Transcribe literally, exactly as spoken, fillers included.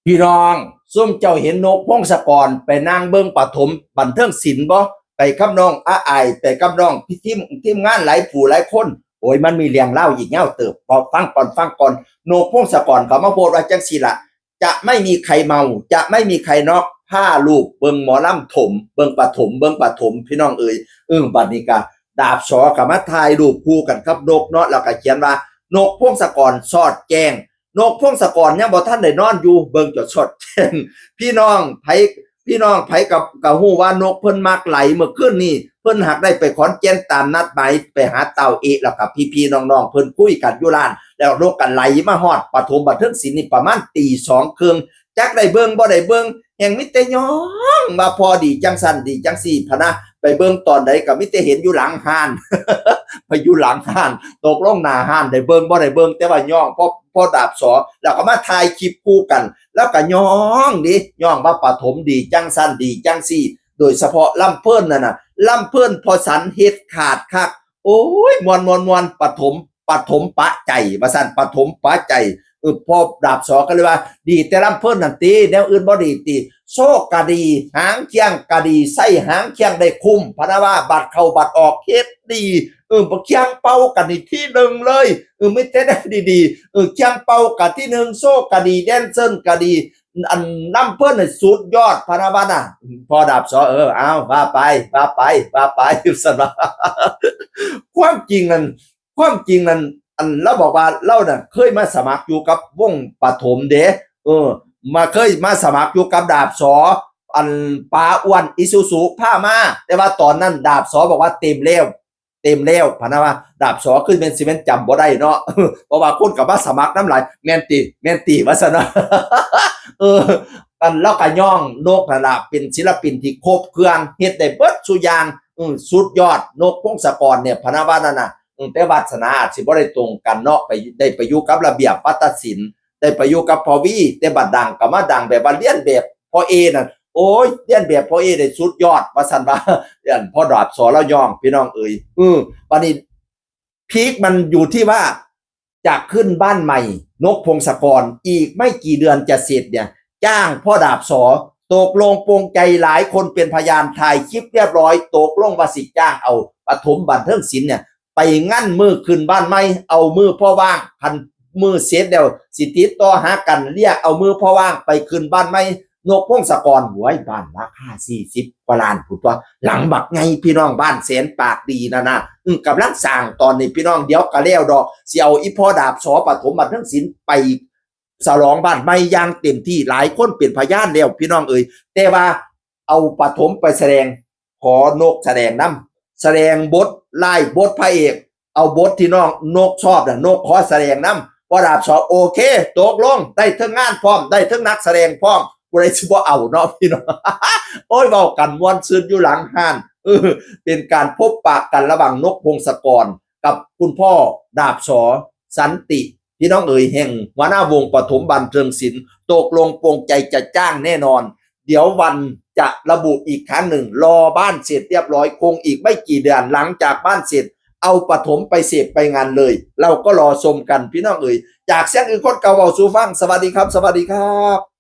พี่น้อง ซุมเจ้าเห็นนกพงศกรไปนั่งเบิ่งปฐมบันเทิงศิลป์บ่ ไปกับน้องอาอาย ไปกับน้องพี่ทีม ทีมงานหลายผู้หลายคน โอ้ย มันมีเรื่องเล่าอีกยาวเติบ บอกฟังก่อน ฟังก่อน นกพงศกรเขามาโพสต์ว่าจังซี่ล่ะ จะไม่มีใครเมา จะไม่มีใครน็อก พาลูกเบิ่งหมอลำถม เบิ่งปฐม เบิ่งปฐม พี่น้องเอ๋ย เออ บัดนี้ก็ดาบสอก็มาถ่ายรูปคู่กันกับนกเนาะ แล้วก็เขียนว่า นกพงศกรสอดแจ้ง นกพงศกรยังบ่ทันได้นอนอยู่ เบิ่งจนสอดแจ้ง พี่น้องไผ พี่น้องไผก็ ก็ฮู้ว่านกเพิ่นมักไหล เมื่อคืนนี้เพิ่นหากได้ไปขอนแก่นตามนัดหมาย ไปหาเต้าเอะ แล้วก็พี่ๆน้องๆ เพิ่นคุยกันอยู่ร้าน แล้วนกก็ไหลมาฮอดปฐมบันเทิงศิลป์นี่ประมาณตีสองครึ่ง จักได้เบิ่งบ่ได้เบิ่ง แฮ่งมีแต่ย่องว่าพ่อดีจังซั่นดีจังซี่พะนะ ไปเบิ่งตอนใดก็มีแต่เห็นอยู่หลังฮ้าน ไปอยู่หลังฮ้าน ตกลงหน้าฮ้านได้เบิ่งบ่ได้เบิ่ง แต่ว่าย่องพ่อ พ่อดาบสอ แล้วก็มาถ่ายคลิปคู่กัน แล้วก็ย่องเด้ ย่องว่าปฐมดีจังซั่นดีจังซี่ โดยเฉพาะลำเพลินนั่นน่ะ ลำเพลินพ่อสันเฮ็ดขาดคัก โอ้ย ม่วนๆๆ ปฐม ปฐมปะใจ ว่าซั่น ปฐมปะใจ เออ พ่อดาบสอก็เลยว่า ดีแต่ลำเพลินนั่นติ แนวอื่นบ่ดีติ โซ่ก็ดี หางเคียงก็ดี ใส่หางเคียงได้คุ้ม พะนะว่า บัตรเข้าบัตรออกเฮ็ดดี เออ บักเคียงเป่าก็นี่ที่หนึ่งเลย เออ มีแต่แนวดีๆ เออ เคียงเป่าก็ที่หนึ่ง โซ่ก็ดี แดนเซอร์ก็ดี อันลำเพลินน่ะสุดยอด พะนะว่าน่ะ พ่อดาบสอ เออ เอา ว่าไป ว่าไป ว่าไป ซั่นว่า ความจริงนั่น ความจริงนั่น อันลาวบอกว่าลาวน่ะเคยมาสมัครอยู่กับวงปฐมเด้ เออ มาเคยมาสมัครอยู่กับดาบสอ อันป๋าอ้วนอีซูซูพามา แต่ว่าตอนนั้นดาบสอบอกว่าเต็มแล้ว เต็มแล้ว พะนะว่า ดาบสอคือแม่นสิแม่นจำบ่ได้เนาะ เพราะว่าคนก็มาสมัครนำหลาย แม่นติ แม่นติ ว่าซั่นเนาะ เออ อันลาวก็ย่องนกนั่นล่ะ เป็นศิลปินที่ครบเครื่อง เฮ็ดได้เบิดซุอย่าง อืม สุดยอด นกพงศกรเนี่ย พะนะว่านั่นน่ะ อืม แต่วาสนาอาจสิบ่ได้ตรงกันเนาะ ไป ได้ไปอยู่กับระเบียบวัฒนศิลป์ ได้ไปอยู่กับพ่อวี แต่บัดดังก็มาดังแบบว่าเลียนแบบพ่อเอนั่น โอ้ย เลียนแบบพ่อเอได้สุดยอด ว่าซั่นว่า อันพ่อดาบสอลาวย่อง พี่น้องเอ๋ย อืม บัดนี้ พีคมันอยู่ที่ว่าจะขึ้นบ้านใหม่ นกพงศกร อีกไม่กี่เดือนจะเสร็จเนี่ย จ้างพ่อดาบสอ ตกลงปลงใจ หลายคนเป็นพยาน ถ่ายคลิปเรียบร้อย ตกลงว่าสิจ้างเอาปฐมบันเทิงศิลป์เนี่ย ไปงั่นมื้อขึ้นบ้านใหม่ เอามื้อพอว่าง คันมื้อเสร็จแล้ว สิติดต่อหากัน เรียกเอามื้อพอว่างไปขึ้นบ้านใหม่ นกพงศกร โอ้ย บ้านราคาสี่สิบกว่าล้านพุ้นตั๊ว หลังบักใหญ่พี่น้อง บ้านแสนปากดีนั่นน่ะ อืม กำลังสร้างตอนนี้พี่น้อง เดี๋ยวก็แล้วดอก สิเอาอีพ่อดาบสอ ปฐมบันเทิงศิลป์ไปฉลองบ้านใหม่อย่างเต็มที่ หลายคนเป็นพยานแล้วพี่น้องเอ๋ย แต่ว่าเอาปฐมไปแสดง ขอนกแสดงนำ แสดงบทร้ายบทพระเอก เอาบทที่น้องนกชอบน่ะ นกขอแสดงนำ พ่อดาบสอ โอเค ตกลง ได้เทิงงานพร้อม ได้เทิงนักแสดงพร้อม ผู้ใดสิบ่เอาเนาะพี่น้อง โอ้ย เว้ากันม่วนซื่นอยู่หลังฮ้าน เออ เป็นการพบปะกันระหว่างนกพงศกร กับคุณพ่อดาบสอ สันติ พี่น้องเอ๋ย แห่งหัวหน้าวงปฐมบันเทิงศิลป์ ตกลงปลงใจจะจ้างแน่นอน เดี๋ยววันจะระบุอีกครั้งหนึ่ง รอบ้านเสร็จเรียบร้อย คงอีกไม่กี่เดือน หลังจากบ้านเสร็จ เอาปฐมไปเสพไปงานเลย เราก็รอชมกันพี่น้องเอ๋ย จากเสียงอื่นคนเก่าเว้าสู่ฟัง สวัสดีครับ สวัสดีครับ